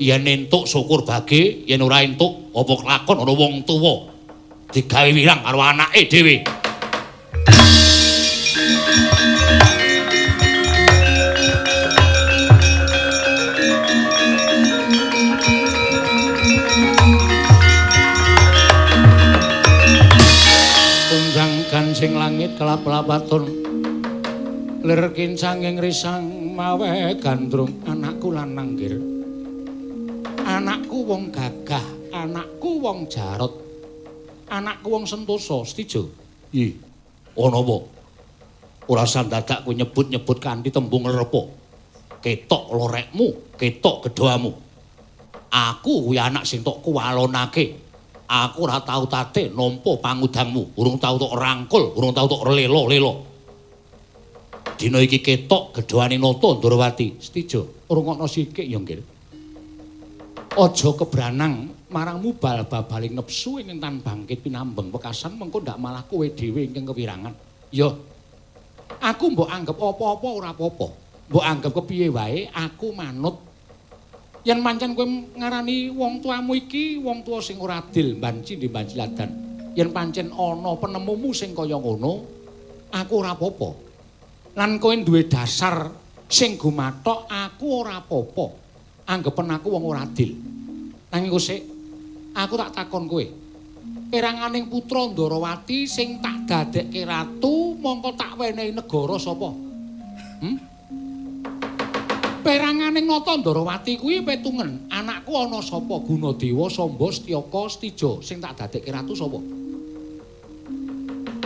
Yen entuk syukur bage, yen ora entuk apa kelakon ana wong tuwa digawe wirang karo anake dhewe. Kancing langit kelap-lapatun lir kincanging risang mawe gandrung. Anakku lanang nggir, anakku wong gagah, anakku wong jarot, anakku wong sentosa. Setija, ih ana apa? Ora sandadak kowe nyebut-nyebut kanthi tembung repa. Ketok lorekmu, ketok gedhamu. Aku kuwi anak sing tok kuwalonake. Aku ora tau tate nampa pangudangmu, urung tau tok rangkul, urung tau tok lelo-lelo. Dina iki ketok gedhoane nata Ndorowati. Setija, rungokno sikik ya, Nggir. Aja kebranang Marang mubal babaling nepsu ingkang tan bangkit pinambeng wekasan mengko ndak malah kowe dhewe ingkang kewirangan. Ya. Aku mbok anggap apa-apa ora apa-apa. Mbok anggap kepiye wae aku manut. Yen pancen kowe ngarani wong tuamu iki wong tuwa sing ora adil banci ndi banci ladan. Yen pancen ana penemumu sing kaya ngono, aku ora apa-apa. Lan kowe duwe dasar sing gumathok aku ora apa-apa. Anggepen aku wong ora adil. Nanging kok aku tak takon kowe. Peranganing putra Ndarawati sing tak dadekke ratu mongko tak wenehi negara sapa? Peranganing Nata Ndarawati kuwi petungen. Anakku ana sapa? Gunadewa, Samba, Setyaka, Setija. Sing tak dadekke ratu sapa?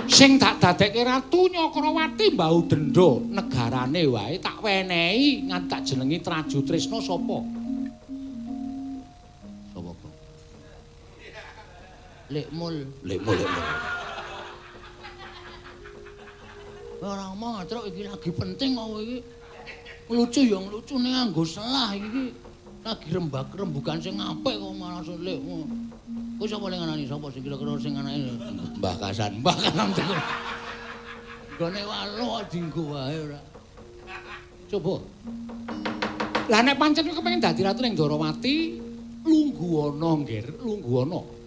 Sing tak dadekke ratu Nyakrawati mbau denda negarane wae tak wenehi nganti tak jenengi Trajutrisna sapa? Sapa kok? Lekmul. Lekmul, lekmul. Ora omong truk iki lagi penting kok iki. Lucu ya lucu ning nganggo selah iki. Lagi rembak rembugan sing apik kok malah lekmul. Kuwi sapa sing nganani sapa sing kira-kira sing anake Mbah Kasan. Mbah Kasan tekan. Gone walo dinggo wae ora. Coba. Lah nek pancen kowe kepengin dadi ratu ning Ndarawati, lungguhana nggir, lungguhana.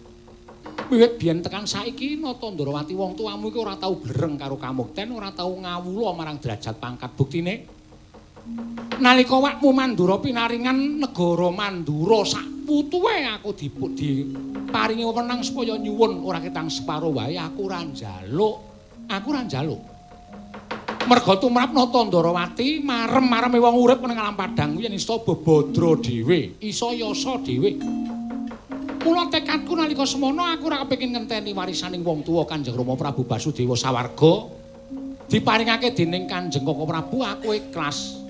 Wiwit biyen tekan saiki Nata Ndarawati wong tuamu iki ora tau blereng karo kamukten, ora tau ngawula marang derajat pangkat buktine. Nalika wakmu Mandura pinaringan negara Mandura sak putuwe aku diparingi wewenang supaya nyuwun ora ketang separo wae aku ora njaluk. Aku ora njaluk. Merga tumrap Nata Ndarawati marem-mareme wong urip nang alam padang kuwi yen iso bebadra dhewe, iso yasa dhewe. Mula tekadku nalika semono aku ora kepengin ngenteni warisaning wong tuwa Kanjeng Rama Prabu Basudewa sawarga diparingake dening Kanjeng Koko Prabu aku ikhlas.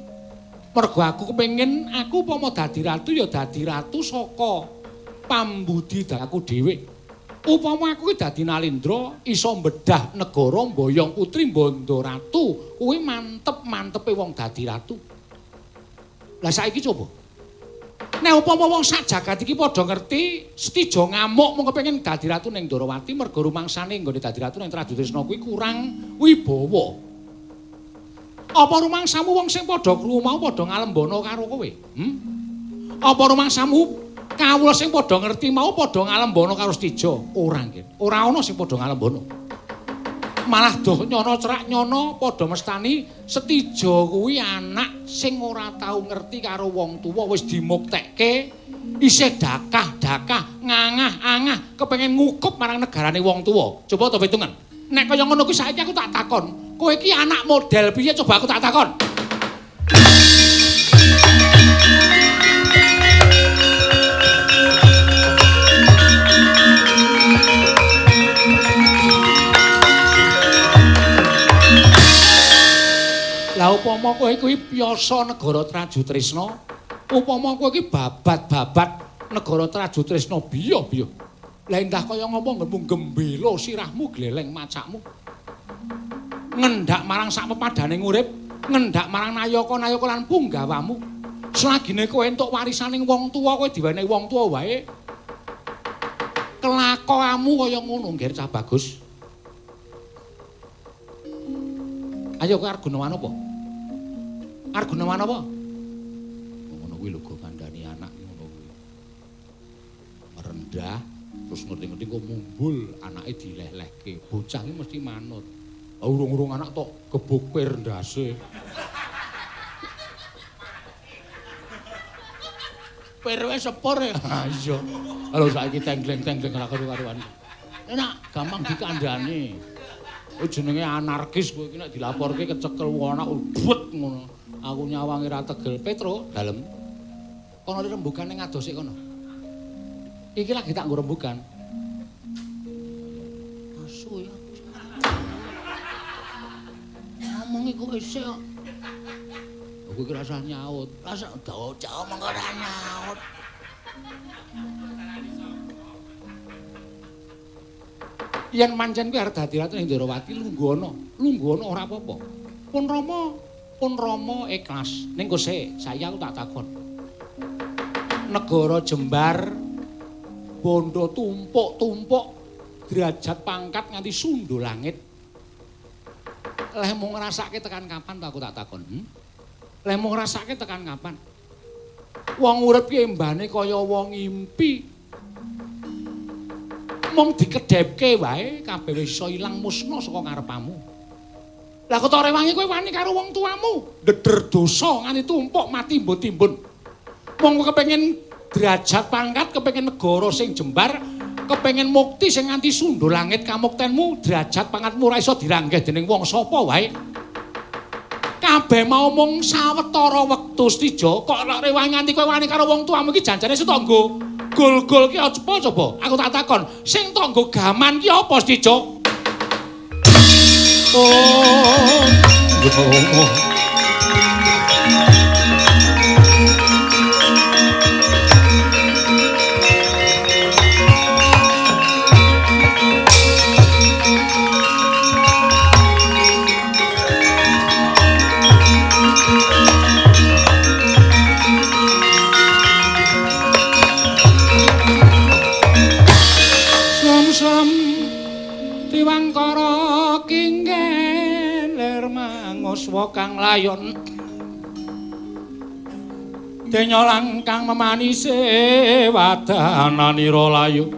Mergo aku kepengin aku upama dadi ratu ya dadi ratu saka pambudi aku dhewe. Upama aku iki dadi Nalindra iso mbedah negara mboyong putri mbondo ratu kuwi mantep-mantepe wong dadi ratu. Lah saiki coba. Nek upama wong sak jagat iki padha ngerti Setija ngamuk mung kepengin dadi ratu ning Ndarawati mergo rumangsane nggone dadi ratu ning Trajutrisna kuwi kurang wibawa. Apa rumangsamu wong sing padha krungu mau padha ngalembana karo kowe? Apa rumangsamu kawula sing padha ngerti mau padha ngalembana karo Setija? Ora nggih. Ora ana sing padha ngalembana. Malah doh nyono cerak nyono padha mestani Setija kuwi anak sing ora tau ngerti karo wong tuwa wis dimuktekke isih dakah-dakah ngangah-angah kepengin ngukup marang negarane wong tuwa. Coba to pitungan. Nek kaya ngono kuwi saiki aku tak takon, kowe iki anak model piye coba aku tak takon. Lah upama kowe kuwi piyasa negara Trajutrisna, upama kowe iki babat-babat negara Trajutrisna biya-biya. Lah endah kaya ngopo nggonmu gembela sirahmu gleleng macakmu. Ngendak marang sak pepadane urip, ngendak marang nayaka-nayaka lan punggawamu. Selagine kowe entuk warisaning wong tuwa, kowe diwenehi wong tuwa wae. Kelakuanmu kaya ngono, Ngger Cah Bagus. Ayo kowe arep gunawan apa? Arep gunawan apa? Ngono kuwi lho go kandhani anak ngono kuwi. Merendah terus ngerti-ngerti kok mumbul anake dileh-lehke. Bocah iki mesti manut. Urung-urung anak tok gebuk pir ndase. Pir wis sepur ya. Ha iya. Lho saiki tenggleng-tenggleng ora karu-karuan. Enak, gampang dikandhani. Oh jenenge anarkis kowe iki nek dilaporke kecekel wong anak ubet ngono. Aku nyawangi ra tegel. Petro dalem. Kono rembugan ning adoh sik kono. Iki lagi tak nggo rembugan. Asu ya. Ngomongi kowe isih kok. Aku iki rasah nyaut. Rasah docok omong ora nyaut. Yen pancen kowe arep dadi ratu ning Ndarawati lungguhana, lungguhana ora apa-apa. Pun Rama ikhlas. Ning kose, saiki aku tak takon. Negara Jembar Bondo tumpuk-tumpuk derajat pangkat nganti sundul langit. Lehmu ngrasake tekan kapan to aku tak takon? Lehmu ngrasake tekan kapan? Wong urip ki embane kaya wong ngimpi. Mung dikedhepke wae kabeh wis iso ilang musna saka ngarepamu. Lah kok rewangi kowe wani karo wong tuamu, ndeder dosa nganti tumpuk mati timbun-timbun. Wong kepengin derajat pangkat, kepengin negara sing jembar, kepengin mukti sing nganti sundul langit kamuktenmu, derajat pangkatmu ora iso diranggeh dening wong sapa wae. Kabeh mau mung sawetara wektu Setija, kok rewangi nganti kowe wani karo wong tuamu iki janjane sing tangga gol-gol ki apa coba? Aku tak takon, sing tangga gaman ki apa Setija? Oh, oh. Sum-sum tiwangkara kinggelir manguswa kang layon denya langkang memanise wadananira layu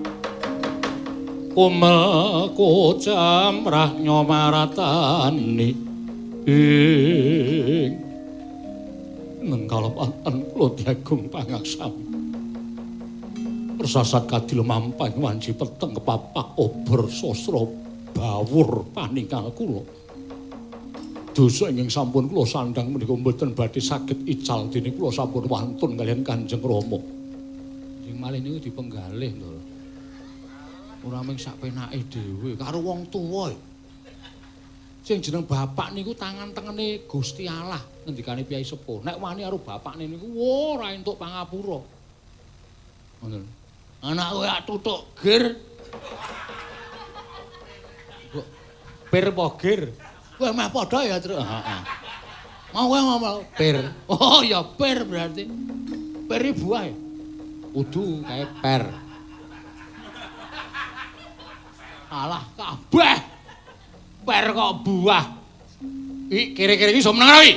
kumel kocamrah nyomaratani ing nengkalapatan kula diagung pangaksami persasat kadil mampang wanci peteng kepapak obor sosro bawur paninggal kula. Dosa ingkang sampun kula sandhang menika mboten badhe saged ical dene kula sampun wantun kaliyan Kanjeng Rama. Sing malih niku dipenggalih lho. Ora mung sak penake dhewe karo wong tuwa. Sing jeneng bapak niku tangan tengene Gusti Allah ngendikane Kyai Sepuh. Nek wani karo bapakne niku ora entuk pangapura. Ngoten. Anak kowe ak tutuk gir. Pir apa gir? Kowe meh padha ya, Truk. Heeh. Mau kowe ngomong pir. Oh ya pir berarti. Pir iki buah ya? Kudu kae per. Alah kabeh. Per kok buah. Iki kere-kere iki iso meneng iki.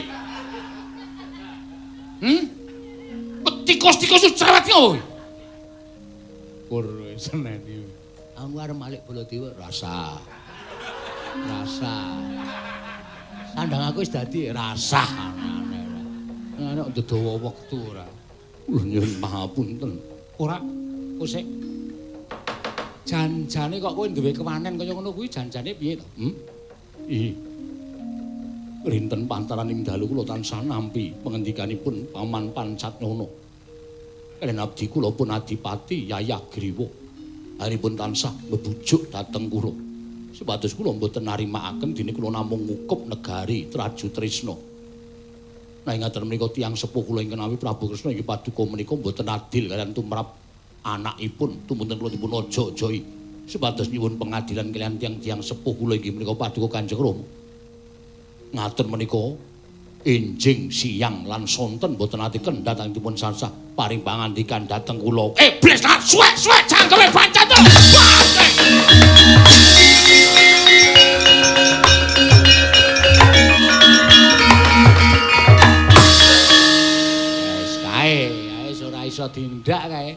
Tikus-tikus cerewet ngopo kuwi? Kur seneni. Aku arep malik Baladewa rasa. Rasa. Sandang aku wis dadi rasah aneh. Nek ndedawa wektu ora. Kula nyuwun pangapunten. Ora kosek. Janjane kok kowe duwe kewanen kaya ngono kuwi janjane piye to? Ih. Rinten pantaraning dalu kula tansah nampi pengendikanipun Paman Pancatnana. Kaliyan abdi kula pun Adipati Yayah Griwa. Aripun tansah mebujuk dhateng kula. Supados kula mboten narimakaken dene kula namung ngukup negari Traju Trisna. Nah ngaten menika tiyang sepuh kula ingkang nawi Prabu Kresna inggih paduka menika mboten adil kaliyan tumrap anakipun tumunten kula dipun aja-ajahi supados nyuwun pengadilan kaliyan tiyang-tiyang sepuh kula inggih menika paduka Kanjeng Rama. Ngaten menika enjing siang lan sonten mboten ate kendhat dipun sansah paring pangandikan dhateng kula. Iblis lah suwek-suwek cangkeme pancet. Wis kae, wis ora iso tindak kae.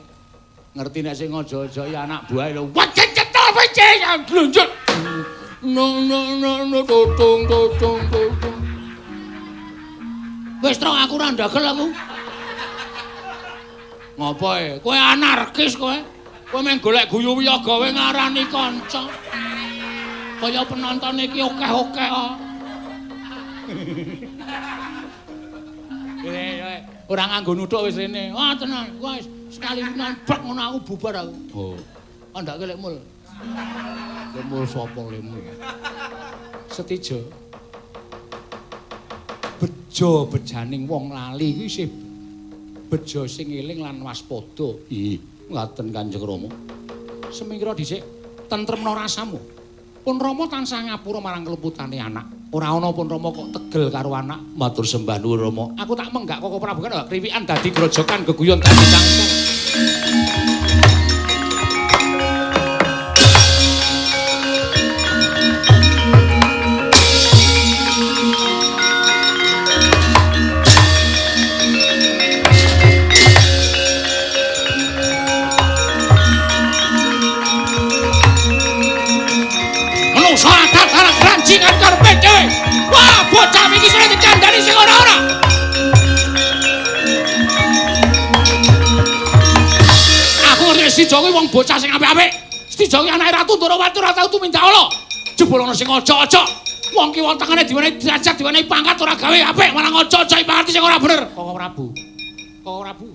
Ngerti nek sing aja-aja anak buahe lho. Wajah cetel wajah yang glunjut. No no no no tutung tutung tutung. Wis trok aku ora ndagel aku. Ngopo e? Kowe anarkis kowe. Kowe mung golek guyu wiyaga kowe ngarani kanca. Kaya penonton iki akeh-akeh kok. Ora nganggo nuthuk wis rene. Wah tenan, wis sekali nambak ngono aku bubar aku. Oh. Andake lek mul. Lemul sapa lemu? Setija. Bejo bejaning wong lali kuwi isih bejo sing eling lan waspada. Ih, ngaten Kanjeng Rama. Semingkira dhisik tentremna rasamu. Pun Rama tansah ngapura marang keluputane anak. Ora ana pun Rama kok tegel karo anak. Matur sembah nuwun Rama. Aku tak menggak Koko Prabu kan kriwikan dadi grojokan geguyon dadi cangkem. Setija kuwi wong bocah sing apik-apik. Setija kuwi anake Ratu Ndorowati ora tau tumindak ala. Jebul ana sing aja-aja. Wong ki wong tengene diwenehi derajat, diwenehi pangkat ora gawe apik, malah ngocok-ocoki pangkat sing ora bener. Koko Prabu. Koko Prabu.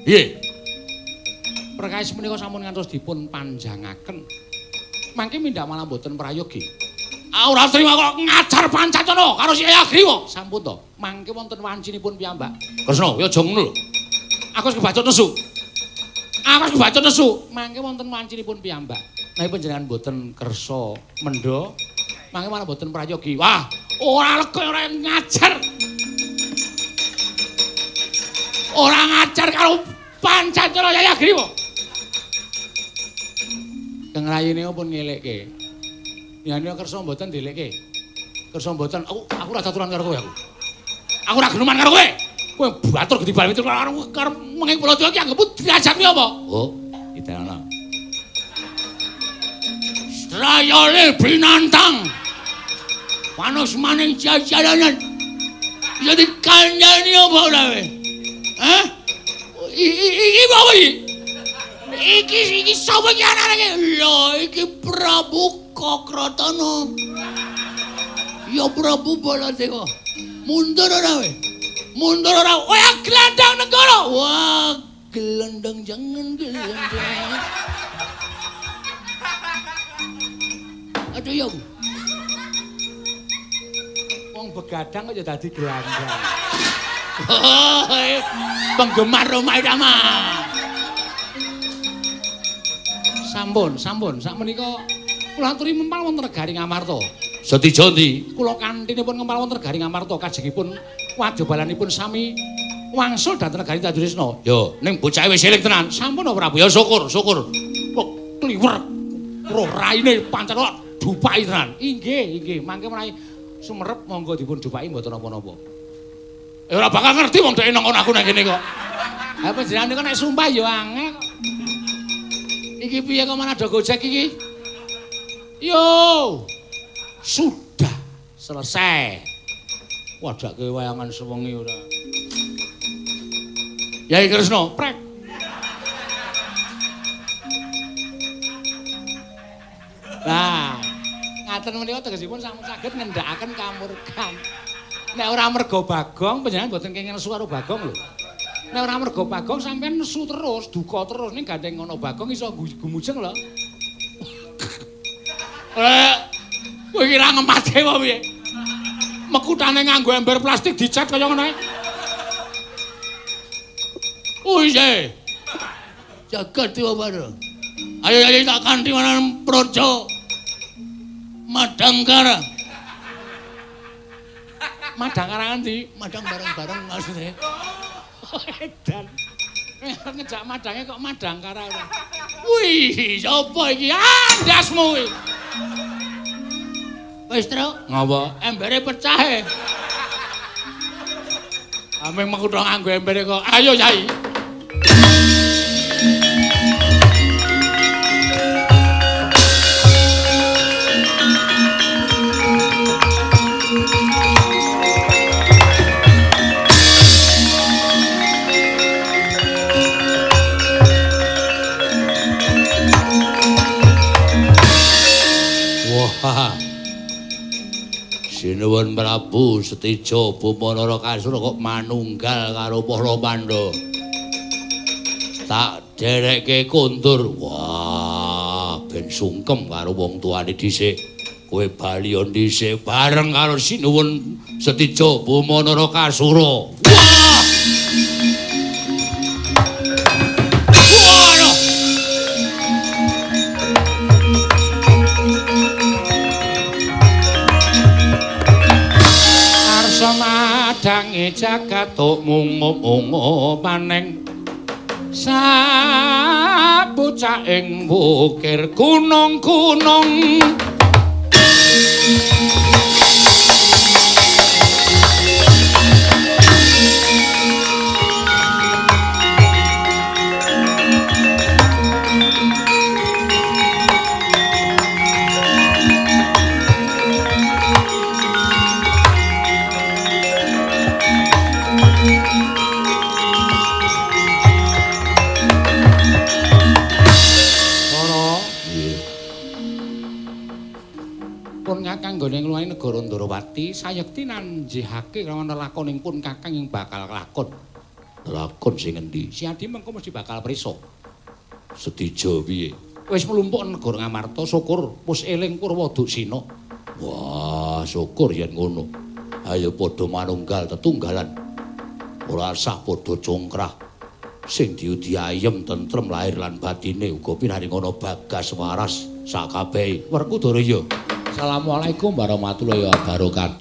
Piye? Perkawis menika sampun ngantos dipun panjangaken. Mangke mindhak malah mboten prayogi. Ah ora trima kok ngajar pancacana karo si Hayagriwa. Sampun to. Mangke wonten wancinipun piyambak. Kresna, kowe aja ngono lho. Aku wis kebacut nesu. Aku wis kebacut nesu. Mangke wonten wancinipun piyambak. Nek panjenengan mboten kersa mendha, mangke malah mboten prayogi. Wah, ora lega ora ngajar. Ora ngajar karo pancacana Hayagriwa. Kang rayine pun ngelekke. Yen kersa mboten dielekke. Kersa mboten, aku ora caturan karo kowe aku. Aku ora geneman karo kowe. Kowe batur gedhi bal pitu karo menging kula iki anggepmu derajatmu apa? Oh, idana. Strayole binantang. Panos maning jajalanan. Ya dikandani apa ora kowe? Hah? Iki apa iki? Iki sapa iki anake? Lho, iki Prabu Kokrotono. Ya Prabu Baladewa. Mundur ora kowe? Mundur ora? Wah, gelandang negara. Wah, gelandang jangan gelandang. Aduh ya. Wong begadang kok ya dadi gelandang. Penggemar Rhoma Irama. Sampun, sampun. Sakmenika kula aturi mempal wonten negari Ngamarta. Setija ndi? Kula kantinipun ngempal wonten negari Ngamarta kajengipun wadyabalanipun sami wangsul dhateng negari Tanjungsisna. Yo, ning bocahe wis eling tenan. Sampun Prabu. Ya syukur, syukur. Kok kliwer roh raine pancen kok dupaki tenan. Inggih, inggih. Mangke menawi sumerep monggo dipun dupaki mboten napa-napa. Ya ora bakal ngerti wong dhek nang kono aku nang kene kok. Ha panjenengan niku nek sumpah ya angel kok. Iki piye kok malah do gojek iki? Yo. Sudah selesai. Wadake wayangan sewengi ora. Yai Kresna, prek. Nah, ngaten menika tegesipun sampun saged ngendhakaken kamurkan. Nek ora mergo Bagong, panjenengan mboten kenging nesu karo Bagong lho. Nek ora mergo Bagong sampeyan nesu terus, duka terus ning gandeng ngono Bagong iso gumujeng lho. Kowe iki ra ngemate apa piye? Mekutane nganggo ember plastik dicat kaya ngono ae. Oh iya. Jagat dewa bara. Ayo ayo tak kanthi marang Praja Madangkara. Madangkara endi? Madang bareng-bareng maksudnya. Edan. Ngejak madange kok Madangkara ora. Wih, sapa iki? Ah, ndasmu kuwi. Wis, Truk. Ngapa? Embere pecah e. Ameng mekutha nganggo embere kok. Ayo, Yai. Wah. Sinuwun Prabu Setija Boma Narakasura kok manunggal karo para Pandhawa. Tak derekke kondur. Wah, ben sungkem karo wong tuane dhisik. Kowe bali dhisik bareng karo Sinuwun Setija Boma Narakasura. Wah! Wah! Madange jagat mungup-mungup maneng sabocah ing wukir gunung-gunung. Pun Kakang nggone ngluwani negara Ndarawati sayekti nanjihake lawan lelakoning pun Kakang ing bakal lakon. Lakon sing endi? Siadi mengko mesti bakal prisa. Setija piye? Wis mlumpuk negara Ngamarta, syukur wis eling Purwa Duksina. Wah, syukur yen ngono. Ayo padha manunggal tetunggalan. Ora sah padha congkrah. Sing diudi ayem tentrem lahir lan batine uga pinaringana bagas waras sakabehe. Werkudara ya. Assalamualaikum warahmatullahi wabarakatuh.